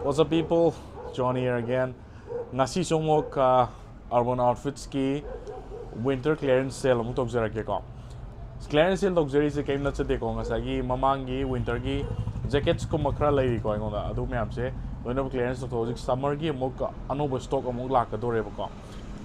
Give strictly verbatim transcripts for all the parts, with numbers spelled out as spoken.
What's up, people? Johnny here again. ꯉꯁꯤꯁꯨ ꯑꯃꯨꯛ ꯑ, Urban Outfits ꯀꯤ winter clearance sale ꯑꯃꯨꯛ ꯇꯧꯖꯔꯛꯀꯦꯀꯣ. Clearance sale ꯇꯧꯖꯔꯤꯁꯦ ꯀꯩꯝ ꯅꯠꯆꯗꯦꯀꯣ, ꯉꯁꯥꯏꯒꯤ ꯃꯃꯥꯡꯒꯤ winter ꯒꯤ jackets ꯀꯨꯝꯕ ꯈꯔ ꯂꯩꯔꯤꯀꯣ ꯑꯩꯉꯣꯟꯗ, ꯑꯗꯨ ꯃꯌꯥꯝꯁꯦ ꯂꯣꯏꯅꯃꯛ clearance ꯇꯧꯊꯣꯛ, ꯍꯧꯖꯤꯛ summer ꯒꯤ ꯑꯃꯨꯛ ꯑꯅꯧꯕ stock ꯑꯃꯨꯛ ꯂꯥꯛꯀꯗꯧꯔꯦꯕꯀꯣ.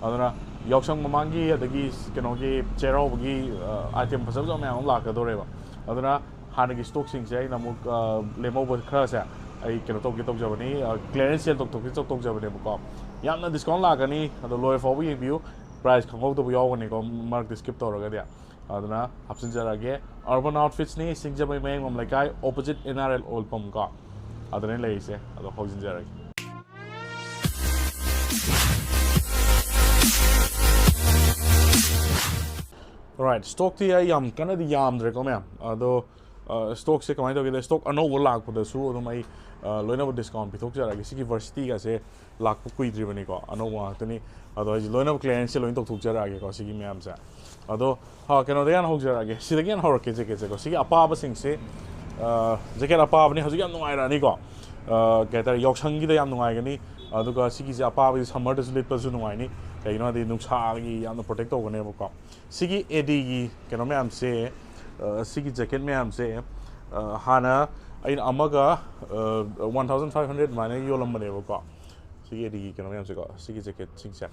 ꯑꯗꯨꯅ ꯌꯥꯎꯁꯪ ꯃꯃꯥꯡꯒꯤ ꯑꯗꯒꯤ ꯀꯩꯅꯣꯒꯤ ꯆꯩꯔꯥꯎꯕꯒꯤ ꯑ, item ꯐꯖ ꯐꯖꯕ ꯃꯌꯥꯝ ꯑꯃ ꯂꯥꯛꯀꯗꯧꯔꯦꯕ. ꯑꯗꯨꯅ ꯍꯥꯟꯅꯒꯤ stock ꯁꯤꯡꯁꯦ ꯑꯩꯅ ꯑꯃꯨꯛ ꯑ, ꯂꯦꯝꯍꯧꯕ ꯈꯔꯁꯦ ꯑꯩ ꯀꯩꯅꯣ ꯇꯧꯒꯦ ꯇꯧꯖꯕꯅꯤ, ꯑ, clearance sale ꯇꯧꯊꯣꯛꯀꯦ ꯇꯧ-, ꯇꯧꯖꯕꯅꯦꯕꯀꯣ. ꯌꯥꯝꯅ discount ꯂꯥꯛꯀꯅꯤ, ꯑꯗꯣ ꯂꯣꯏ ꯐꯥꯎꯕ ꯌꯦꯡꯕꯤꯌꯨ. Price ꯈꯪꯍꯧꯗꯕ ꯌꯥꯎꯒꯅꯤꯀꯣ, ꯃꯔꯛꯇ skip ꯇꯧꯔꯒꯗꯤ. ꯑꯗꯨꯅ ꯍꯥꯞꯆꯤꯟꯖꯔꯛꯑꯒꯦ, Urban Outfits ꯅꯤ, ꯁꯤꯡꯖꯃꯩ ꯃꯌꯥꯡꯕꯝ ꯂꯩꯀꯥꯏ, opposite N R L oil pump ꯀꯣ, ꯑꯗꯨꯅ ꯂꯩꯔꯤꯁꯦ. ꯑꯗꯣ ꯍꯧꯖꯤꯟꯖꯔꯒꯦ. Alright, stock ꯇꯤ ꯑꯩ ꯌꯥꯝ ꯀꯟꯅꯗꯤ ꯌꯥꯝꯗ꯭ꯔꯦꯀꯣ ꯃꯌꯥꯝ, ꯑꯗꯣ ꯑ, stock ꯁꯦ ꯀꯃꯥꯏꯅ ꯇꯧꯒꯦꯗ, stock ꯑꯅꯧꯕ ꯂꯥꯛꯄꯗꯁꯨ ꯑꯗꯨꯝ ꯑꯩ ꯑ, ꯂꯣꯏꯅꯃꯛ discount ꯄꯤꯊꯣꯛꯆꯔꯛꯑꯒꯦ. ꯁꯤꯒꯤ Varsity ꯒꯁꯦ ꯂꯥꯛꯄ ꯀꯨꯏꯗ꯭ꯔꯤꯕꯅꯤꯀꯣ, ꯑꯅꯧꯕ ꯉꯥꯛꯇꯅꯤ. ꯑꯗꯣ ꯑꯩꯁꯦ ꯂꯣꯏꯅꯃꯛ clearance ꯁꯦ ꯂꯣꯏꯅ ꯇꯧꯊꯣꯛꯆꯔꯛꯑꯒꯦꯀꯣ, ꯁꯤꯒꯤ ꯃꯌꯥꯝꯁꯦ. ꯑꯗꯣ ꯍ, ꯀꯩꯅꯣꯗꯒꯤ ꯍꯥꯟꯅ ꯍꯧꯖꯔꯛꯑꯒꯦ, ꯁꯤꯗꯒꯤ ꯍꯥꯟꯅ ꯍꯧꯔꯛꯀꯦ, jacket ꯁꯦꯀꯣ. ꯁꯤꯒꯤ ꯑꯄꯥꯕꯁꯤꯡꯁꯦ ꯑ, jacket ꯑꯄꯥꯕꯅꯤ, ꯍꯧꯖꯤꯛ ꯌꯥꯝ ꯅꯨꯡꯉꯥꯏꯔꯛꯑꯅꯤꯀꯣ. ꯑ, ꯀꯩ ꯍꯥꯏꯇꯥꯔꯦ, ꯌꯥꯎꯁꯪꯒꯤꯗ ꯌꯥꯝ ꯅꯨꯡꯉꯥꯏꯒꯅꯤ. ꯑꯗꯨꯒ ꯁꯤꯒꯤꯁꯦ ꯑꯄꯥꯕꯁꯦ summer ꯗꯁꯨ ꯂꯤꯠꯄꯁꯨ ꯅꯨꯡꯉꯥꯏꯅꯤ, ꯀꯩꯒꯤꯅꯣ ꯍꯥꯏꯗꯤ ꯅꯨꯡꯁꯥꯒꯤ ꯌꯥꯝꯅ protect ꯇꯧꯒꯅꯦꯕꯀꯣ. ꯁꯤꯒꯤ A D ꯒꯤ ꯀꯩꯅꯣ ꯃꯌꯥꯝꯁꯦ, ꯑ, ꯁꯤꯒꯤ jacket ꯃꯌꯥꯝꯁꯦ, ꯑ, ꯍꯥꯟꯅ ꯑꯩꯅ ꯑꯃꯒ, ꯑ, one thousand five hundred ꯑꯗꯨꯃꯥꯏꯅ ꯌꯣꯜꯂꯝꯕꯅꯦꯕꯀꯣ. ꯁꯤꯒꯤ A D ꯒꯤ ꯀꯩꯅꯣ ꯃꯌꯥꯝꯁꯦꯀꯣ, ꯁꯤꯒꯤ jacket ꯁꯤꯡꯁꯦ,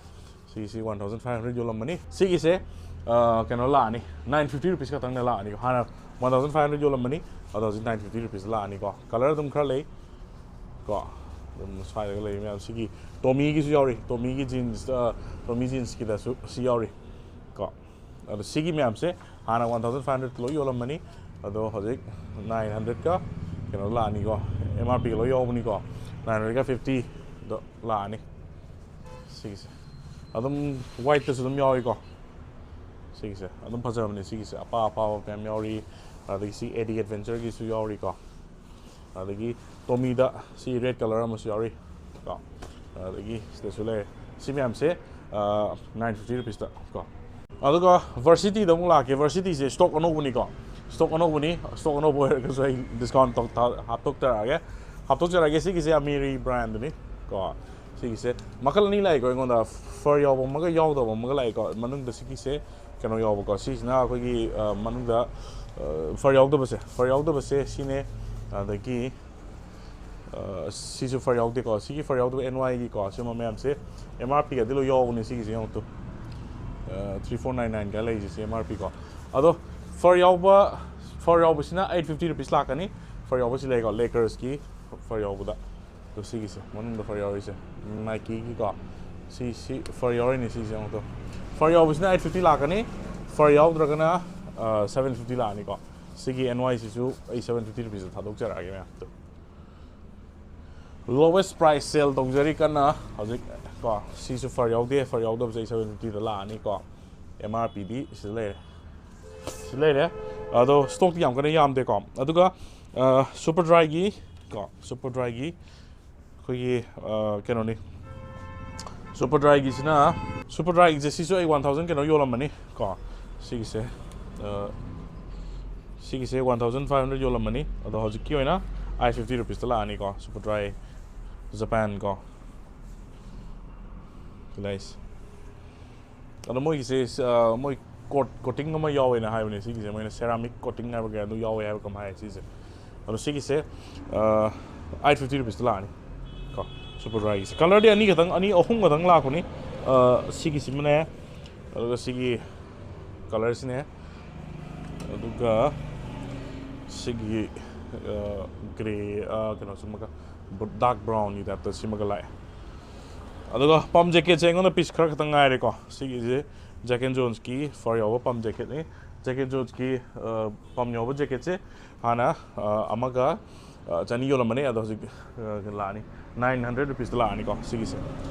ꯁꯤꯒꯤꯁꯤ one thousand five hundred ꯌꯣꯜꯂꯝꯕꯅꯤ. ꯁꯤꯒꯤꯁꯦ ꯑ, ꯀꯩꯅꯣ ꯂꯥꯛꯑꯅꯤ, nine fifty rupees ꯈꯛꯇꯪꯗ ꯂꯥꯛꯑꯅꯤ. ꯍꯥꯟꯅ one thousand five hundred ꯌꯣꯜꯂꯝꯕꯅꯤ, ꯑꯗꯣ ꯍꯧꯖꯤꯛ nine fifty rupees ꯂꯥꯛꯑꯅꯤꯀꯣ. Colour ꯑꯗꯨꯝ ꯈꯔ ꯂꯩ ꯀꯣ, ꯑꯗꯨꯝ ꯁ꯭ꯋꯥꯏꯗꯒ ꯂꯩꯔꯤ ꯃꯌꯥꯝ, ꯁꯤꯒꯤ Tommy ꯒꯤꯁꯨ ꯌꯥꯎꯔꯤ, Tommy ꯒꯤ jeans, ꯑ, Tommy jeans ꯀꯤꯗꯁꯨ ꯁꯤ ꯌꯥꯎꯔꯤ ꯀꯣ. ꯑꯗꯣ ꯁꯤꯒꯤ ꯃꯌꯥꯝꯁꯦ ꯍꯥꯟꯅ one thousand five hundred ꯂꯣꯏ ꯌꯣꯜꯂꯝꯕꯅꯤ, ꯑꯗꯣ ꯍꯧꯖꯤꯛ nine hundred ꯀ ꯀꯩꯅꯣ ꯂꯥꯛꯑꯅꯤꯀꯣ, M R P ꯒ ꯂꯣꯏ ꯌꯥꯎꯕꯅꯤꯀꯣ, nine hundred ꯒ fifty ꯗꯣ ꯂꯥꯛꯑꯅꯤ. ꯁꯤꯒꯤꯁꯦ ꯑꯗꯨꯝ white ꯇꯁꯨ ꯑꯗꯨꯝ ꯌꯥꯎꯏꯀꯣ. ꯁꯤꯒꯤꯁꯦ ꯑꯗꯨꯝ ꯐꯖꯕꯅꯦ, ꯁꯤꯒꯤꯁꯦ ꯑꯄꯥ ꯑꯄꯥꯕ ꯃꯌꯥꯝ ꯌꯥꯎꯔꯤ. ꯑꯗꯒꯤ ꯁꯤ A D Adventure ꯒꯤꯁꯨ ꯌꯥꯎꯔꯤꯀꯣ. ꯑꯗꯒꯤ Tommy ꯗ ꯁꯤ red colour ꯑꯃꯁꯨ ꯌꯥꯎꯔꯤ ꯀꯣ. ꯑꯗꯒꯤ ꯁꯤꯗꯁꯨ ꯂꯩꯔꯦ. ꯁꯤ ꯃꯌꯥꯝꯁꯦ nine fifty rupees ꯇ ꯀꯣ. ꯑꯗꯨꯒ Varsity ꯗ ꯑꯃꯨꯛ ꯂꯥꯛꯀꯦ. Varsity ꯁꯦ stock ꯑꯅꯧꯕꯅꯤꯀꯣ, stock ꯑꯅꯧꯕꯅꯤ. Stock ꯑꯅꯧꯕ ꯑꯣꯏꯔꯒꯁꯨ ꯑꯩ discount ꯇꯧ-, ꯊꯥ-, ꯍꯥꯞꯇꯣꯛꯆꯔꯛꯑꯒꯦ. ꯍꯥꯞꯇꯣꯛꯆꯔꯒꯦ꯫ ꯁꯤꯒꯤꯁꯦ ꯑꯃꯤꯔꯤ ꯕ꯭ꯔꯥꯟꯗꯨꯅꯤ ꯀꯣ꯫ ꯁꯤꯒꯤꯁꯦ ꯃꯈꯜ ꯑꯅꯤ ꯂꯥꯛꯏꯀꯣ ꯑꯩꯉꯣꯟꯗ, ꯐꯔ ꯌꯥꯎꯕ ꯑꯃꯒ ꯌꯥꯎꯗꯕ ꯑꯃꯒ ꯂꯥꯛꯏꯀꯣ꯫ ꯃꯅꯨꯡꯗ ꯁꯤꯒꯤꯁꯦ ꯀꯩꯅꯣ ꯌꯥꯎꯕꯀꯣ, ꯁꯤꯁꯤꯅ ꯑꯩꯈꯣꯏꯒꯤ ꯃꯅꯨꯡꯗ ꯐꯔ ꯌꯥꯎꯗꯕꯁꯦ, ꯐꯔ ꯌꯥꯎꯗꯕꯁꯦ ꯁꯤꯅꯦ꯫ ꯑꯗꯒꯤ ꯁꯤꯁꯨ ꯐꯔ ꯌꯥꯎꯗꯦꯀꯣ꯫ ꯁꯤꯒꯤ ꯐꯔ ꯌꯥꯎꯗꯕ ꯑꯦꯟ ꯋꯥꯏꯒꯤꯀꯣ, ꯁꯤꯒꯨꯝꯕ ꯃꯌꯥꯝꯁꯦ ꯑꯦꯝ ꯑꯥꯔ ꯄꯤꯒꯗꯤ ꯂꯣꯏ ꯌꯥꯎꯕꯅꯦ꯫ ꯁꯤꯒꯤꯁꯦ ꯌꯦꯡꯉꯨ ꯇꯨ, ꯊ꯭ꯔꯤ ꯐꯣꯔ ꯅꯥꯏꯟ ꯅꯥꯏꯟꯒ ꯂꯩꯔꯤꯁꯦ ꯑꯦꯝ ꯑꯥꯔ ꯄꯤ ꯀꯣ꯫ ꯑꯗꯣ ꯐꯔ ꯌꯥꯎꯕ, ꯐꯔ ꯌꯥꯎꯕꯁꯤꯅ ꯑꯩꯠ ꯐꯤꯐꯇꯤ ꯔꯨꯄꯤꯁ ꯂꯥꯛꯀꯅꯤ꯫ ꯐꯔ ꯌꯥꯎꯕꯁꯤ ꯂꯩꯀꯣ, ꯂꯦꯀꯔꯁꯀꯤ ꯐꯔ ꯌꯥꯎꯕꯗ꯫ ꯑꯗꯣ ꯁꯤꯒꯤꯁꯦ ꯃꯅꯨꯡꯗ ꯐꯔ ꯌꯥꯎꯔꯤꯁꯦ ꯅꯥꯏꯀꯤꯒꯤꯀꯣ꯫ ꯁꯤ ꯁꯤ ꯐꯔ ꯌꯥꯎꯔꯤꯅꯦ꯫ ꯁꯤꯁꯦ ꯑꯃꯨꯛꯇꯣ ꯐꯔ ꯌꯥꯎꯕꯁꯤꯅ ꯑꯩꯠ ꯐꯤꯐꯇꯤ ꯂꯥꯛꯀꯅꯤ꯫ ꯐꯔ ꯌꯥꯎꯗ꯭ꯔꯒꯅ ꯁꯚꯦꯟ ꯐꯤꯐꯇꯤ ꯂꯥꯛꯑꯅꯤꯀꯣ꯫ ꯁꯤꯒꯤ ꯑꯦꯟ ꯋꯥꯏꯁꯤꯁꯨ ꯑꯩ ꯁꯚꯦꯟ ꯐꯤꯐꯇꯤ ꯔꯨꯄꯤꯁꯇ ꯊꯥꯗꯣꯛꯆꯔꯛꯑꯒꯦ ꯃꯌꯥꯝ꯫ ꯂꯣꯋꯦꯁ ꯄ꯭ꯔꯥꯏꯁ ꯁꯦꯜ ꯇꯧꯖꯔꯤ ꯀꯟꯅ ꯍꯧꯖꯤꯛ ꯀꯣ꯫ ꯁꯤꯁꯨ ꯐꯔ ꯌꯥꯎꯗꯦ꯫ ꯐꯔ ꯌꯥꯎꯗꯕꯁꯦ ꯑꯩ ꯁꯚꯦꯟ ꯐꯤꯐꯇꯤꯗ ꯂꯥꯛꯑꯅꯤꯀꯣ꯫ ꯑꯦꯝ ꯑꯥꯔ ꯄꯤꯗꯤ ꯁꯤꯗ ꯂꯩꯔꯦ꯫ ꯁꯤ ꯂꯩꯔꯦ꯫ ꯑꯗꯣ ꯁ꯭ꯇꯣꯛꯇꯤ ꯌꯥꯝ ꯀꯟꯅ ꯌꯥꯝꯗꯦꯀꯣ꯫ ꯑꯗꯨꯒ ꯁꯨꯄꯔ ꯗ꯭ꯔꯥꯏꯒꯤ ꯀꯣ, ꯁꯨꯄꯔ ꯗ꯭ꯔꯥꯏꯒꯤ ꯑꯩꯈꯣꯏꯒꯤ ꯀꯩꯅꯣꯅꯤ꯫ ꯁꯨꯄꯔ ꯗ꯭ꯔꯥꯏꯒꯤꯁꯤꯅ, ꯁꯨꯄꯔ ꯗ꯭ꯔꯥꯏꯒꯤꯁꯦ ꯁꯤꯁꯨ ꯑꯩ ꯋꯥꯟ ꯊꯥꯎꯖꯟ ꯀꯩꯅꯣ ꯌꯣꯜꯂꯝꯕꯅꯤ ꯀꯣ꯫ ꯁꯤꯒꯤꯁꯦ ꯁꯤꯒꯤꯁꯦ ꯋꯥꯟ ꯊꯥꯎꯖꯟ ꯐꯥꯏꯚ ꯍꯟꯗ꯭ꯔꯦꯗ ꯌꯣꯜꯂꯝꯕꯅꯤ꯫ ꯑꯗꯣ ꯍꯧꯖꯤꯛꯀꯤ ꯑꯣꯏꯅ ꯑꯩꯠ ꯐꯤꯐꯇꯤ ꯔꯨꯄꯤꯁꯇ ꯂꯥꯛꯑꯅꯤꯀꯣ꯫ ꯁꯨꯄꯔ ꯗ꯭ꯔꯥꯏ ꯖꯄꯥꯟ ꯀꯣ꯫ ꯂꯩꯁ꯫ ꯑꯗꯣ ꯃꯣꯏꯒꯤꯁꯦ ꯃꯣꯏ ꯀꯣꯠ, ꯀꯣꯇꯤꯡ ꯑꯃ ꯌꯥꯎꯋꯦꯅ ꯍꯥꯏꯕꯅꯦ꯫ ꯁꯤꯒꯤꯁꯦ ꯃꯣꯏꯅ ꯁꯦꯔꯥꯃꯤꯛ ꯀꯣꯇꯤꯡ ꯍꯥꯏꯕ ꯀꯩꯅꯣ ꯌꯥꯎꯋꯦ ꯍꯥꯏꯕ ꯀꯃꯥꯏ ꯍꯥꯏ ꯁꯤꯁꯦ꯫ ꯑꯗꯣ ꯁꯤꯒꯤꯁꯦ ꯑꯩꯠ ꯐꯤꯐꯇꯤ ꯔꯨꯄꯤꯁꯇ ꯂꯥꯛꯑꯅꯤ ꯀꯣ꯫ ꯁꯨꯄꯔ ꯗ꯭ꯔꯥꯏꯒꯤꯁꯦ ꯀꯂꯔꯗꯤ ꯑꯅꯤ ꯈꯛꯇꯪ, ꯑꯅꯤ ꯑꯍꯨꯝ ꯈꯛꯇꯪ ꯂꯥꯛꯄꯅꯤ꯫ ꯁꯤꯒꯤꯁꯤꯃꯅꯦ, ꯑꯗꯨꯒ ꯁꯤꯒꯤ ꯀꯂꯔꯁꯤꯅꯦ, ꯑꯗꯨꯒ ꯁꯤꯒꯤ ꯒ꯭ꯔꯦ, ꯀꯩꯅꯣꯁꯤꯃꯒ, ꯗꯥꯔꯛ ꯕ꯭ꯔꯥꯎꯟꯒꯤ ꯇꯥꯏꯞꯇ ꯁꯤꯃꯒ ꯂꯥꯛꯑꯦ꯫ ꯑꯗꯨꯒ ꯄꯝ ꯖꯦꯀꯦꯠꯁꯦ ꯑꯩꯉꯣꯟꯗ ꯄꯤꯁ ꯈꯔ ꯈꯛꯇꯪ ꯉꯥꯏꯔꯦꯀꯣ꯫ ꯁꯤꯒꯤꯁꯦ ꯖꯦꯛ ꯑꯦꯟ ꯖꯣꯟꯁꯀꯤ ꯐꯔ ꯌꯥꯎꯕ ꯄꯝ ꯖꯦꯀꯦꯠꯅꯤ꯫ ꯖꯦꯛ ꯑꯦꯟ ꯖꯣꯟꯁꯀꯤ ꯄꯝ ꯌꯥꯎꯕ ꯖꯦꯀꯦꯠꯁꯦ ꯍꯥꯟꯅ ꯑꯃꯒ ꯆꯅꯤ ꯌꯣꯜꯂꯝꯕꯅꯦ꯫ ꯑꯗꯣ ꯍꯧꯖꯤꯛ ꯂꯥꯛꯑꯅꯤ, ꯅꯥꯏꯟ ꯍꯟꯗ꯭ꯔꯦꯗ ꯔꯨꯄꯤꯁꯇ ꯂꯥꯛꯑꯅꯤꯀꯣ꯫ ꯁꯤꯒꯤꯁꯦ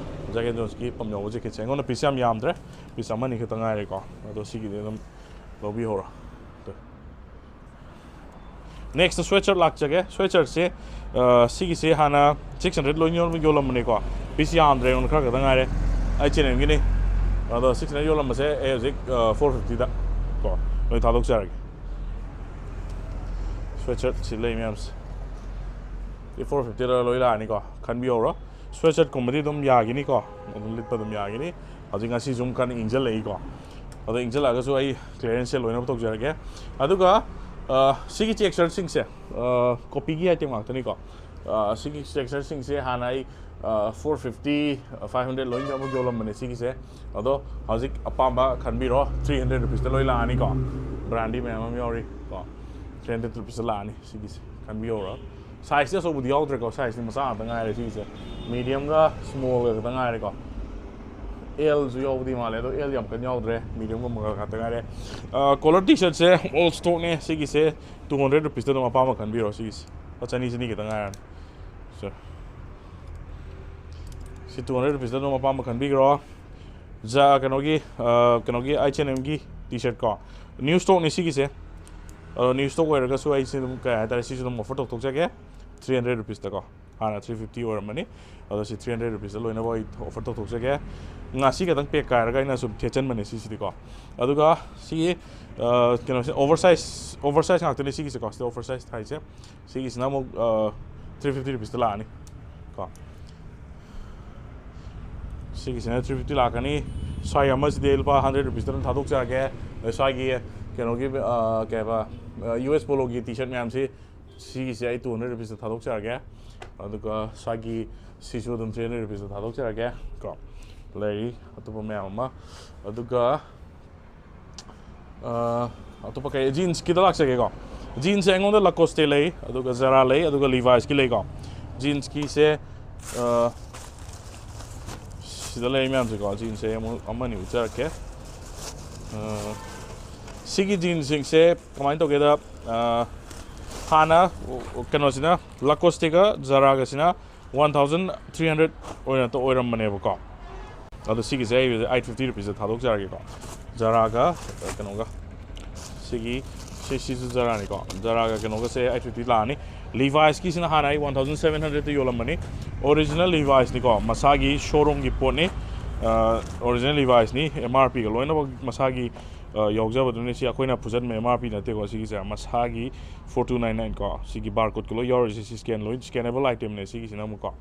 ꯖꯦꯛ ꯑꯦꯟ ꯖꯣꯟꯁꯀꯤ ꯄꯝ ꯌꯥꯎꯕ ꯖꯦꯀꯦꯠꯁꯦ ꯑꯩꯉꯣꯟꯗ ꯄꯤꯁ ꯌꯥꯝ ꯌꯥꯝꯗ꯭ꯔꯦ, ꯄꯤꯁ ꯑꯃꯅꯤ ꯈꯛꯇ ꯉꯥꯏꯔꯦꯀꯣ꯫ ꯑꯗꯣ ꯁꯤꯒꯤꯗꯤ ꯑꯗꯨꯝ ꯂꯧꯕꯤꯍꯧꯔꯣ꯫ ꯅꯦꯛꯁꯇ ꯁ꯭ꯋꯦꯠ ꯁꯔꯠ ꯂꯥꯛꯆꯒꯦ꯫ ꯁ꯭ꯋꯦꯠ ꯁꯔꯠꯁꯦ ꯁꯤꯒꯤꯁꯦ ꯍꯥꯟꯅ ꯁꯤꯛꯁ ꯍꯟꯗ꯭ꯔꯦꯗ ꯂꯣꯏ ꯌꯣꯜꯂꯝꯕꯅꯦꯀꯣ꯫ ꯄꯤꯁ ꯌꯥꯝꯗ꯭ꯔꯦ, ꯑꯩꯉꯣꯟꯗ ꯈꯔ ꯈꯛꯇ ꯉꯥꯏꯔꯦ꯫ ꯑꯩ ꯆꯦꯅꯦꯜꯒꯤꯅꯤ꯫ ꯑꯗꯣ ꯁꯤꯛꯁ ꯍꯟꯗ꯭ꯔꯦꯗ ꯌꯣꯜꯂꯝꯕꯁꯦ ꯑꯩ ꯍꯧꯖꯤꯛ ꯐꯣꯔ ꯐꯤꯐꯇꯤꯗ ꯀꯣ ꯂꯣꯏ ꯊꯥꯗꯣꯛꯆꯔꯒꯦ꯫ ꯁ꯭ꯋꯦꯠ ꯁꯔꯠ ꯁꯤ ꯂꯩ ꯃꯌꯥꯝꯁꯦ꯫ ꯐꯣꯔ ꯐꯤꯐꯇꯤꯗ ꯂꯣꯏ ꯂꯥꯛꯑꯅꯤꯀꯣ, ꯈꯟꯕꯤꯍꯧꯔꯣ꯫ ꯁ꯭ꯋꯦꯠ ꯁꯔꯠꯀꯨꯝꯕꯗꯤ ꯑꯗꯨꯝ ꯌꯥꯒꯤꯅꯤꯀꯣ, ꯑꯗꯨꯝ ꯂꯤꯠꯄ ꯑꯗꯨꯝ ꯌꯥꯒꯤꯅꯤ꯫ ꯍꯧꯖꯤꯛ ꯉꯁꯤ ꯁꯨꯝ ꯀꯟꯅ ꯏꯪꯁꯤꯜꯂꯛꯏꯀꯣ, ꯑꯗꯣ ꯏꯪꯁꯤꯜꯂꯛꯑꯒꯁꯨ ꯑꯩ ꯀ꯭ꯂꯤꯌꯔꯦꯟꯁ ꯁꯦꯜ ꯂꯣꯏꯅꯃꯛ ꯇꯧꯖꯔꯒꯦ꯫ ꯑꯗꯨꯒ ꯑ, ꯁꯤꯒꯤ ꯆꯦꯛ ꯁꯔꯠꯁꯤꯡꯁꯦ ꯀꯣꯄꯤꯒꯤ ꯑꯥꯏꯇꯦꯝ ꯉꯥꯛꯇꯅꯤꯀꯣ꯫ ꯑ, ꯁꯤꯒꯤ ꯆꯦꯛ ꯁꯔꯠꯁꯤꯡꯁꯦ ꯍꯥꯟꯅ ꯑꯩ ꯐꯣꯔ ꯐꯤꯐꯇꯤ, ꯐꯥꯏꯚ ꯍꯟꯗ꯭ꯔꯦꯠ ꯂꯣꯏꯅ ꯑꯃꯨꯛ ꯌꯣꯜꯂꯝꯕꯅꯦ ꯁꯤꯒꯤꯁꯦ꯫ ꯑꯗꯣ ꯍꯧꯖꯤꯛ ꯑꯄꯥꯝꯕ ꯈꯟꯕꯤꯔꯣ, ꯊ꯭ꯔꯤ ꯍꯟꯗ꯭ꯔꯦꯠ ꯔꯨꯄꯤꯁꯇ ꯂꯣꯏ ꯂꯥꯛꯑꯅꯤꯀꯣ꯫ ꯕ꯭ꯔꯥꯟꯗꯤ ꯃꯌꯥꯝ ꯑꯃ ꯌꯥꯎꯔꯤ ꯀꯣ, ꯊ꯭ꯔꯤ ꯍꯟꯗ꯭ꯔꯦꯠ ꯔꯨꯄꯤꯁꯇ ꯂꯥꯛꯑꯅꯤ ꯁꯤꯒꯤꯁꯦ, ꯈꯟꯕꯤꯍꯧꯔꯣ꯫ ꯁꯥꯏꯖꯇꯤ ꯑꯆꯧꯕꯗꯤ ꯌꯥꯎꯗ꯭ꯔꯦꯀꯣ, ꯁꯥꯏꯖꯇꯤ ꯃꯆꯥ ꯉꯥꯛꯇ ꯉꯥꯏꯔꯦ ꯁꯤꯒꯤꯁꯦ꯫ ꯃꯤꯗꯤꯌꯝꯒ ꯁ꯭ꯃꯣꯜꯒ ꯈꯛꯇ ꯉꯥꯏꯔꯦꯀꯣ꯫ ꯑꯦꯜꯁꯨ ꯌꯥꯎꯕꯗꯤ ꯃꯥꯜꯂꯦ, ꯑꯗꯣ ꯑꯦꯜ ꯌꯥꯝ ꯀꯟꯅ ꯌꯥꯎꯗ꯭ꯔꯦ, ꯃꯤꯗꯤꯌꯝꯒꯨꯝꯕ ꯉꯥꯛꯇ ꯉꯥꯏꯔꯦ꯫ ꯀꯣꯂꯔ ꯇꯤ ꯁꯔꯠꯁꯦ ꯑꯣꯜ ꯁ꯭ꯇꯣꯛꯅꯦ ꯁꯤꯒꯤꯁꯦ, ꯇꯨ ꯍꯟꯗ꯭ꯔꯦꯠ ꯔꯨꯄꯤꯁꯇ ꯑꯗꯨꯝ ꯑꯄꯥꯝꯕ ꯈꯟꯕꯤꯔꯣ ꯁꯤꯒꯤꯁꯦ꯫ ꯂꯨꯄꯥ ꯆꯅꯤ, ꯆꯅꯤ ꯈꯛꯇ ꯉꯥꯏꯔꯅꯤ꯫ ꯁꯦ꯫ ꯁꯤ ꯇꯨ ꯍꯟꯗ꯭ꯔꯦꯠ ꯔꯨꯄꯤꯁꯇ ꯑꯗꯨꯝ ꯑꯄꯥꯝꯕ ꯈꯟꯕꯤꯈ꯭ꯔꯣ꯫ ꯖ-, ꯀꯩꯅꯣꯒꯤ, ꯑ, ꯀꯩꯅꯣꯒꯤ ꯑꯩꯆ ꯑꯦꯟ ꯑꯦꯝꯒꯤ ꯇꯤ ꯁꯔꯠ ꯀꯣ꯫ ꯅ꯭ꯌꯨ ꯁ꯭ꯇꯣꯛꯅꯤ ꯁꯤꯒꯤꯁꯦ꯫ ꯑꯗꯣ ꯅ꯭ꯌꯨ ꯁ꯭ꯇꯣꯛ ꯑꯣꯏꯔꯒꯁꯨ ꯑꯩꯁꯦ ꯑꯗꯨꯝ, ꯀꯩ ꯍꯥꯏꯇꯥꯔꯦ, ꯁꯤꯁꯨ ꯑꯗꯨꯝ ꯑꯣꯐꯔ ꯇꯧꯊꯣꯛꯆꯒꯦ꯫ ꯊ꯭ꯔꯤ ꯍꯟꯗ꯭ꯔꯦꯠ ꯔꯨꯄꯤꯁꯇꯀꯣ꯫ ꯍꯥꯟꯅ ꯊ꯭ꯔꯤ ꯐꯤꯐꯇꯤ ꯑꯣꯏꯔꯝꯕꯅꯤ꯫ ꯑꯗꯣ ꯁꯤ ꯊ꯭ꯔꯤ ꯍꯟꯗ꯭ꯔꯦꯠ ꯔꯨꯄꯤꯁꯇ ꯂꯣꯏꯅꯃꯛ ꯑꯩ ꯑꯣꯐꯔ ꯇꯧꯊꯣꯛꯆꯒꯦ꯫ ꯉꯁꯤ ꯈꯛꯇꯪ ꯄꯦꯛ ꯀꯥꯏꯔꯒ ꯑꯩꯅ ꯁꯨꯝ ꯊꯦꯠꯆꯟꯕꯅꯦ ꯁꯤꯁꯤꯗꯤꯀꯣ꯫ ꯑꯗꯨꯒ ꯁꯤꯒꯤ, ꯑ, ꯀꯩꯅꯣꯁꯦ ꯑꯣꯚꯔ ꯁꯥꯏꯖ, ꯑꯣꯚꯔ ꯁꯥꯏꯖ ꯉꯥꯛꯇꯅꯦ ꯁꯤꯒꯤꯁꯦꯀꯣ꯫ ꯁꯤꯗ ꯑꯣꯚꯔ ꯁꯥꯏꯖ ꯊꯥꯏꯁꯦ꯫ ꯁꯤꯒꯤꯁꯤꯅ ꯑꯃꯨꯛ, ꯑ, ꯊ꯭ꯔꯤ ꯐꯤꯐꯇꯤ ꯔꯨꯄꯤꯁꯇ ꯂꯥꯛꯑꯅꯤ ꯀꯣ꯫ ꯁꯤꯒꯤꯁꯤꯅ ꯊ꯭ꯔꯤ ꯐꯤꯐꯇꯤ ꯂꯥꯛꯀꯅꯤ꯫ ꯁ꯭ꯋꯥꯏ ꯑꯃꯁꯤꯗꯤ ꯑꯩ ꯂꯨꯄꯥ ꯍꯟꯗ꯭ꯔꯦꯠ ꯔꯨꯄꯤꯁꯇ ꯑꯗꯨꯝ ꯊꯥꯗꯣꯛꯆꯔꯒꯦ꯫ ꯑꯗ ꯁ꯭ꯋꯥꯏꯒꯤ ꯀꯩꯅꯣꯒꯤ, ꯑ, ꯀꯩ ꯍꯥꯏꯕ, ꯑ, ꯌꯨ ꯑꯦꯁ ꯄꯣꯂꯣꯒꯤ ꯇꯤ ꯁꯔꯠ ꯃꯌꯥꯝꯁꯤ, ꯁꯤꯒꯤꯁꯦ ꯑꯩ ꯇꯨ ꯍꯟꯗ꯭ꯔꯦꯠ ꯔꯨꯄꯤꯁꯇ ꯊꯥꯗꯣꯛꯆꯔꯒꯦ꯫ ꯑꯗꯨꯒ ꯁ꯭ꯋꯥꯏꯒꯤ ꯁꯤꯁꯨ ꯑꯗꯨꯝ ꯊ꯭ꯔꯤ ꯍꯟꯗ꯭ꯔꯦꯠ ꯔꯨꯄꯤꯁꯇ ꯊꯥꯗꯣꯛꯆꯔꯒꯦ ꯀꯣ꯫ ꯂꯩꯔꯤ ꯑꯇꯣꯞꯄ ꯃꯌꯥꯝ ꯑꯃ꯫ ꯑꯗꯨꯒ ꯑ, ꯑꯇꯣꯞꯄ ꯀꯩ, ꯖꯤꯟꯁꯀꯤꯗ ꯂꯥꯛꯆꯒꯦꯀꯣ꯫ ꯖꯤꯟꯁꯁꯦ ꯑꯩꯉꯣꯟꯗ ꯂꯥꯀꯣꯁꯇꯦ ꯂꯩ, ꯑꯗꯨꯒ ꯖꯔꯥ ꯂꯩ, ꯑꯗꯨꯒ ꯂꯤꯚꯥꯏꯁꯀꯤ ꯂꯩꯀꯣ꯫ ꯖꯤꯟꯁꯀꯤꯁꯦ, ꯑ, ꯁꯤꯗ ꯂꯩ ꯃꯌꯥꯝꯁꯦꯀꯣ꯫ ꯖꯤꯟꯁꯁꯦ ꯑꯃꯨꯛ ꯑꯃꯅꯤ ꯎꯠꯆꯔꯛꯀꯦ꯫ ꯑ, ꯁꯤꯒꯤ ꯖꯤꯟꯁꯁꯤꯡꯁꯦ ꯀꯃꯥꯏꯅ ꯇꯧꯒꯦꯗ, ꯑ, ꯍꯥꯟꯅ ꯀꯩꯅꯣꯁꯤꯅ ꯂꯥꯀꯣꯁꯇꯦꯒ ꯖꯔꯥꯒꯁꯤꯅ ꯋꯥꯟ ꯊꯥꯎꯖꯟ ꯊ꯭ꯔꯤ ꯍꯟꯗ꯭ꯔꯦꯠ ꯑꯣꯏꯅ ꯑꯣꯏꯔꯝꯕꯅꯦꯕꯀꯣ꯫ ꯑꯗꯣ ꯁꯤꯒꯤꯁꯦ ꯑꯩ ꯑꯩꯠ ꯐꯤꯐꯇꯤ ꯔꯨꯄꯤꯁꯇ ꯊꯥꯗꯣꯛꯆꯔꯒꯦꯀꯣ꯫ ꯖꯔꯥꯒ ꯀꯩꯅꯣꯒ, ꯁꯤꯒꯤ, ꯁꯤ, ꯁꯤꯁꯨ ꯖꯔꯥꯅꯤꯀꯣ꯫ ꯖꯔꯥꯒ ꯀꯩꯅꯣꯒꯁꯦ ꯑꯩꯠ ꯐꯤꯐꯇꯤ ꯂꯥꯛꯑꯅꯤ꯫ ꯂꯤꯚꯥꯏꯁꯀꯤꯁꯤꯅ ꯍꯥꯟꯅ ꯑꯩ ꯋꯥꯟ ꯊꯥꯎꯖꯟ ꯁꯚꯦꯟ ꯍꯟꯗ꯭ꯔꯦꯠꯇ ꯌꯣꯜꯂꯝꯕꯅꯤ꯫ ꯑꯣꯔꯤꯖꯤꯅꯦꯜ ꯂꯤꯚꯥꯏꯁꯅꯤꯀꯣ, ꯃꯁꯥꯒꯤ ꯁꯣꯔꯨꯝꯒꯤ ꯄꯣꯠꯅꯤ꯫ ꯑ, ꯑꯣꯔꯤꯖꯤꯅꯦꯜ ꯂꯤꯚꯥꯏꯁꯅꯤ, ꯑꯦꯝ ꯑꯥꯔ ꯄꯤꯒ ꯂꯣꯏꯅꯃꯛ ꯃꯁꯥꯒꯤ ꯑ, ꯌꯥꯎꯖꯕꯗꯨꯅꯤ꯫ ꯁꯤ ꯑꯩꯈꯣꯏꯅ ꯐꯨꯖꯟꯕ M R P ꯅꯠꯇꯦꯀꯣ꯫ ꯁꯤꯒꯤꯁꯦ ꯃꯁꯥꯒꯤ four two nine nine ꯀꯣ꯫ ꯁꯤꯒꯤ barcode ꯀ ꯂꯣꯏ ꯌꯥꯎꯔꯤꯁꯦ꯫ ꯁꯤ scan, ꯂꯣꯏ scannable item ꯅꯦ ꯁꯤꯒꯤꯁꯤꯅ ꯑꯃꯨꯛꯀꯣ꯫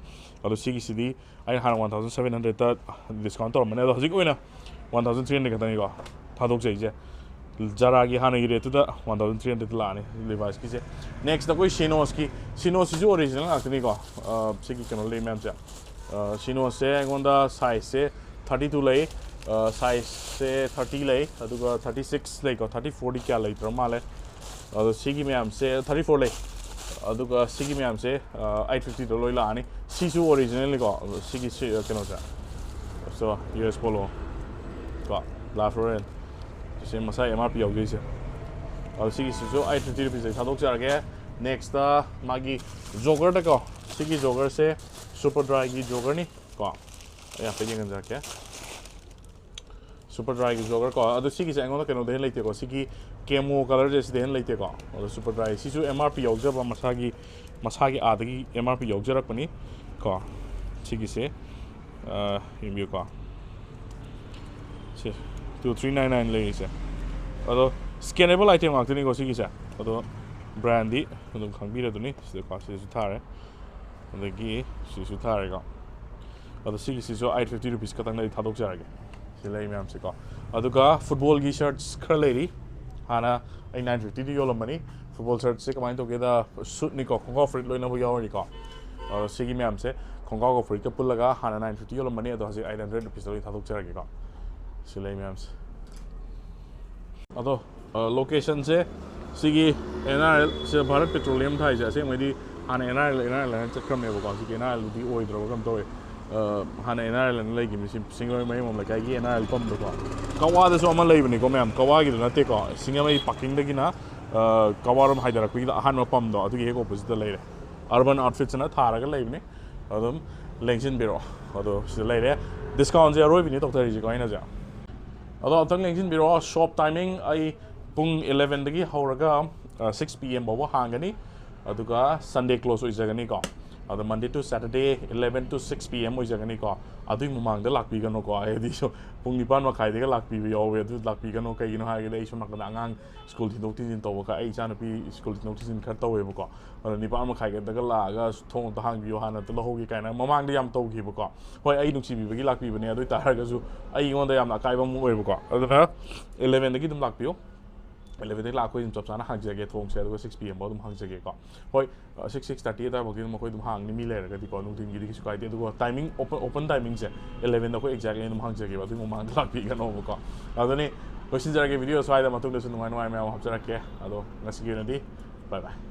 ꯑꯗꯣ ꯁꯤꯒꯤꯁꯤꯗꯤ ꯑꯩꯅ ꯍꯥꯟꯅ one thousand seven hundred ꯇ discount ꯇꯧꯔꯝꯕꯅꯦ, ꯑꯗꯣ ꯍꯧꯖꯤꯛ ꯑꯣꯏꯅ one thousand three hundred ꯈꯛꯇꯅꯤꯀꯣ ꯊꯥꯗꯣꯛꯆꯩꯁꯦ꯫ Zara ꯒꯤ ꯍꯥꯟꯅꯒꯤ rate ꯇꯨꯗ one thousand three hundred ꯇ ꯂꯥꯛꯑꯅꯤ Levi's ꯀꯤꯁꯦ꯫ Next ꯑꯩꯈꯣꯏ Chinos ꯀꯤ, Chinos ꯁꯤꯁꯨ original ꯉꯥꯛꯇꯅꯤꯀꯣ꯫ ꯑ, ꯁꯤꯒꯤ ꯀꯩꯅꯣ ꯂꯩ ꯃꯌꯥꯝꯁꯦ꯫ ꯑ, Chinos ꯁꯦ ꯑꯩꯉꯣꯟꯗ size ꯁꯦ thirty two ꯂꯩ, ꯑ, size ꯁꯦ thirty ꯂꯩ, ꯑꯗꯨꯒ thirty six ꯂꯩꯀꯣ꯫ Thirty four ꯗꯤ ꯀꯌꯥ ꯂꯩꯇ꯭ꯔ ꯃꯥꯜꯂꯦ꯫ ꯑꯗꯣ ꯁꯤꯒꯤ ꯃꯌꯥꯝꯁꯦ thirty four ꯂꯩ, ꯑꯗꯨꯒ ꯁꯤꯒꯤ ꯃꯌꯥꯝꯁꯦ, ꯑ, eight fifty ꯗ ꯂꯣꯏ ꯂꯥꯛꯑꯅꯤ꯫ ꯁꯤꯁꯨ original ꯅꯤꯀꯣ꯫ ꯁꯤꯒꯤ ꯁꯤ, ꯑ, ꯀꯩꯅꯣꯁꯦ, so, U S Polo ꯀꯣ, Ralph Lauren꯫ ꯁꯤ ꯃꯁꯥ M R P ꯌꯥꯎꯖꯩꯁꯦ꯫ ꯑꯗꯣ ꯁꯤꯒꯤꯁꯤꯁꯨ eight fifty rupees ꯇ ꯊꯥꯗꯣꯛꯆꯔꯒꯦ꯫ Next ꯇ ꯃꯥꯒꯤ jogger ꯗꯀꯣ꯫ ꯁꯤꯒꯤ jogger ꯁꯦ Superdry ꯒꯤ jogger ꯅꯤ ꯀꯣ꯫ ꯑꯩ ꯍꯥꯏꯐꯦꯠ ꯌꯦꯡꯍꯟꯖꯔꯛꯀꯦ꯫ Superdry ꯒꯤ jogger ꯀꯣ꯫ ꯑꯗꯣ ꯁꯤꯒꯤꯁꯦ ꯑꯩꯉꯣꯟꯗ ꯀꯩꯅꯣꯗ ꯍꯦꯟꯅ ꯂꯩꯇꯦꯀꯣ꯫ ꯁꯤꯒꯤ camo colour ꯁꯦ ꯁꯤꯗ ꯍꯦꯟꯅ ꯂꯩꯇꯦꯀꯣ꯫ ꯑꯗꯣ Superdry ꯁꯤꯁꯨ M R P ꯌꯥꯎꯖꯕ, ꯃꯁꯥꯒꯤ, ꯃꯁꯥꯒꯤ ꯑꯥꯗꯒꯤ M R P ꯌꯥꯎꯖꯔꯛꯄꯅꯤ ꯀꯣ꯫ ꯁꯤꯒꯤꯁꯦ, ꯑ, ꯌꯦꯡꯕꯤꯌꯨꯀꯣ꯫ ꯁꯤ two three nine nine ꯂꯩꯔꯤꯁꯦ꯫ ꯑꯗꯣ scannable item ꯉꯥꯛꯇꯅꯤꯀꯣ ꯁꯤꯒꯤꯁꯦ꯫ ꯑꯗꯣ brand ꯗꯤ ꯑꯗꯨꯝ ꯈꯪꯕꯤꯔꯗꯨꯅꯤ꯫ ꯁꯤꯗꯀꯣ, ꯁꯤꯗꯁꯨ ꯊꯥꯔꯦ꯫ ꯑꯗꯒꯤ ꯁꯤꯁꯨ ꯊꯥꯔꯦꯀꯣ꯫ ꯑꯗꯣ ꯁꯤꯒꯤꯁꯤꯁꯨ eight fifty rupees ꯈꯛꯇꯪꯗ ꯑꯩ ꯊꯥꯗꯣꯛꯆꯔꯒꯦ꯫ ꯁꯤ ꯂꯩ ꯃꯌꯥꯝꯁꯦꯀꯣ꯫ ꯑꯗꯨꯒ football ꯒꯤ shirts ꯈꯔ ꯂꯩꯔꯤ꯫ ꯍꯥꯟꯅ ꯑꯩ nine fifty ꯗ ꯌꯣꯜꯂꯝꯕꯅꯤ꯫ Football shirt ꯁꯦ ꯀꯃꯥꯏꯅ ꯇꯧꯒꯦꯗ, suit ꯅꯤꯀꯣ, ꯈꯣꯡꯒ꯭ꯔꯥꯎ ꯐꯨꯔꯤꯠ ꯂꯣꯏꯅꯃꯛ ꯌꯥꯎꯔꯅꯤꯀꯣ꯫ ꯑꯗꯣ ꯁꯤꯒꯤ ꯃꯌꯥꯝꯁꯦ ꯈꯣꯡꯒ꯭ꯔꯥꯎꯒ ꯐꯨꯔꯤꯠꯀ ꯄꯨꯜꯂꯒ ꯍꯥꯟꯅ nine fifty ꯌꯣꯜꯂꯝꯕꯅꯤ, ꯑꯗꯣ ꯍꯧꯖꯤꯛ eight hundred rupees ꯇ ꯂꯣꯏ ꯊꯥꯗꯣꯛꯆꯔꯒꯦꯀꯣ꯫ ꯁꯤ ꯂꯩ ꯃꯌꯥꯝꯁꯦ꯫ ꯑꯗꯣ, ꯑ, location ꯁꯦ ꯁꯤꯒꯤ N R L, ꯁꯤꯗ Bharat Petroleum ꯊꯥꯏꯁꯦ ꯑꯁꯦꯡꯕꯩꯗꯤ ꯍꯥꯟꯅ N R L, N R L ꯍꯥꯏꯅ ꯆꯠꯈ꯭ꯔꯕꯅꯦꯕꯀꯣ꯫ ꯍꯧꯖꯤꯛꯀꯤ N R L ꯗꯨꯗꯤ ꯑꯣꯏꯗ꯭ꯔꯕ ꯀꯩꯅꯣꯝ ꯇꯧꯋꯦ꯫ ꯑ, ꯍꯥꯟꯅ N R L ꯑꯅ ꯂꯩꯈꯤꯕꯅꯤ, ꯁꯤ ꯁꯤꯡꯖꯃꯩ ꯃꯌꯨꯝꯕꯝ ꯂꯩꯀꯥꯏꯒꯤ N R L ꯄꯝꯗꯀꯣ꯫ ꯀꯛꯋꯥꯗꯁꯨ ꯑꯃ ꯂꯩꯕꯅꯤꯀꯣ ꯃꯌꯥꯝ, ꯀꯛꯋꯥꯒꯤꯗꯣ ꯅꯠꯇꯦꯀꯣ, ꯁꯤꯡꯖꯃꯩ parking ꯗꯒꯤꯅ, ꯑ, ꯀꯛꯋꯥꯔꯣꯝ ꯍꯥꯏꯊꯔꯛꯄꯒꯤꯗ ꯑꯍꯥꯟꯕ ꯄꯝꯗꯣ, ꯑꯗꯨꯒꯤ ꯍꯦꯛ opposite ꯇ ꯂꯩꯔꯦ꯫ Urban Outfits ꯑꯅ ꯊꯥꯔꯒ ꯂꯩꯕꯅꯤ, ꯑꯗꯨꯝ ꯂꯦꯡꯁꯤꯟꯕꯤꯔꯛꯑꯣ꯫ ꯑꯗꯣ ꯁꯤꯗ ꯂꯩꯔꯦ꯫ Discount ꯁꯦ ꯑꯔꯣꯏꯕꯤꯅꯤ ꯇꯧꯊꯔꯤꯁꯤꯀꯣ ꯑꯩꯅꯁꯦ꯫ ꯑꯗꯣ ꯑꯝꯇꯪ ꯂꯦꯡꯁꯤꯟꯕꯤꯔꯛꯑꯣ꯫ Shop timing ꯑꯩ ꯄꯨꯡ eleven ꯗꯒꯤ ꯍꯧꯔꯒ, ꯑ, six P M ꯐꯥꯎꯕ ꯍꯥꯡꯒꯅꯤ꯫ ꯑꯗꯨꯒ Sunday close ꯑꯣꯏꯖꯒꯅꯤꯀꯣ꯫ ꯑꯗꯣ Monday to Saturday eleven to six P M ꯑꯣꯏꯖꯒꯅꯤꯀꯣ꯫ ꯑꯗꯨꯒꯤ ꯃꯃꯥꯡꯗ ꯂꯥꯛꯄꯤꯒꯅꯨꯀꯣ, ꯍꯥꯏꯗꯤ ꯁꯨꯝ ꯄꯨꯡ ꯅꯤꯄꯥꯟ ꯃꯈꯥꯏꯗꯒ ꯂꯥꯛꯄꯤꯕ ꯌꯥꯎꯋꯦ꯫ ꯑꯗꯨ ꯂꯥꯛꯄꯤꯒꯅꯨ, ꯀꯩꯒꯤꯅꯣ ꯍꯥꯏꯔꯒꯗꯤ ꯑꯩ ꯁꯣꯝ ꯅꯥꯀꯟꯗ ꯑꯉꯥꯡ ꯁ꯭ꯀꯨꯜ ꯊꯤꯟꯗꯣꯛ ꯊꯤꯟꯖꯤꯟ ꯇꯧꯕ ꯈꯔ, ꯑꯩ ꯏꯆꯥꯅꯨꯄꯤ ꯁ꯭ꯀꯨꯜ ꯊꯤꯟꯗꯣꯛ ꯊꯤꯟꯖꯤꯟ ꯈꯔ ꯇꯧꯋꯦꯕꯀꯣ꯫ ꯑꯗꯣ ꯅꯤꯄꯥꯟ ꯃꯈꯥꯏꯒꯗꯒ ꯂꯥꯛꯑꯒ "ꯊꯣꯡ ꯑꯝꯇ ꯍꯥꯡꯕꯤꯌꯣ, ꯍꯥꯟꯅ ꯑꯝꯇ ꯂꯧꯍꯧꯒꯦ" ꯀꯥꯏꯅ ꯃꯃꯥꯡꯗ ꯌꯥꯝ ꯇꯧꯈꯤꯕꯀꯣ꯫ ꯍꯣꯏ, ꯑꯩ ꯅꯨꯡꯁꯤꯕꯤꯕꯒꯤ ꯂꯥꯛꯄꯤꯕꯅꯦ, ꯑꯗꯨ ꯑꯣꯏꯇꯥꯔꯒꯁꯨ ꯑꯩꯉꯣꯟꯗ ꯌꯥꯝꯅ ꯑꯀꯥꯏꯕ ꯑꯃ ꯑꯣꯏꯕꯀꯣ꯫ ꯑꯗꯨꯅ elevenꯗꯒꯤ ꯑꯗꯨꯝ ꯂꯥꯛꯄꯤꯌꯣ꯫ Elevenꯗꯒꯤ ꯂꯥꯛꯑ ꯑꯩꯈꯣꯏ ꯑꯗꯨꯝ ꯆꯞ ꯆꯥꯅ ꯍꯥꯡꯖꯒꯦ ꯊꯣꯡꯁꯦ, ꯑꯗꯨꯒ six P M ꯐꯥꯎ ꯑꯗꯨꯝ ꯍꯥꯡꯖꯒꯦꯀꯣ꯫ ꯍꯣꯏ, six, six thirty ꯑꯗꯨꯋꯥꯏꯐꯥꯎꯗꯤ ꯑꯗꯨꯝ ꯑꯩꯈꯣꯏ ꯑꯗꯨꯝ ꯍꯥꯡꯅꯤ, ꯃꯤ ꯂꯩꯔꯒꯗꯤꯀꯣ꯫ ꯅꯨꯡꯊꯤꯟꯒꯤꯗꯤ ꯀꯩꯁꯨ ꯀꯥꯏꯗꯦ꯫ ꯑꯗꯨꯒ timing, open, open timingꯁꯦ elevenꯗ ꯑꯩꯈꯣꯏ exactly ꯑꯗꯨꯝ ꯍꯥꯡꯖꯒꯦꯕ, ꯑꯗꯨꯒꯤ ꯃꯃꯥꯡꯗ ꯂꯥꯛꯄꯤꯒꯅꯣꯕꯀꯣ꯫ ꯑꯗꯨꯅꯤ, ꯂꯣꯏꯁꯤꯟꯖꯔꯒꯦ video꯫ ꯁ꯭ꯋꯥꯏꯗ ꯃꯇꯨꯡꯗꯁꯨ ꯅꯨꯡꯉꯥꯏ ꯅꯨꯡꯉꯥꯏ ꯃꯌꯥꯝ ꯍꯥꯞꯆꯔꯛꯀꯦ꯫ ꯑꯗꯣ ꯉꯁꯤꯒꯤ ꯑꯣꯏꯅꯗꯤ bye bye꯫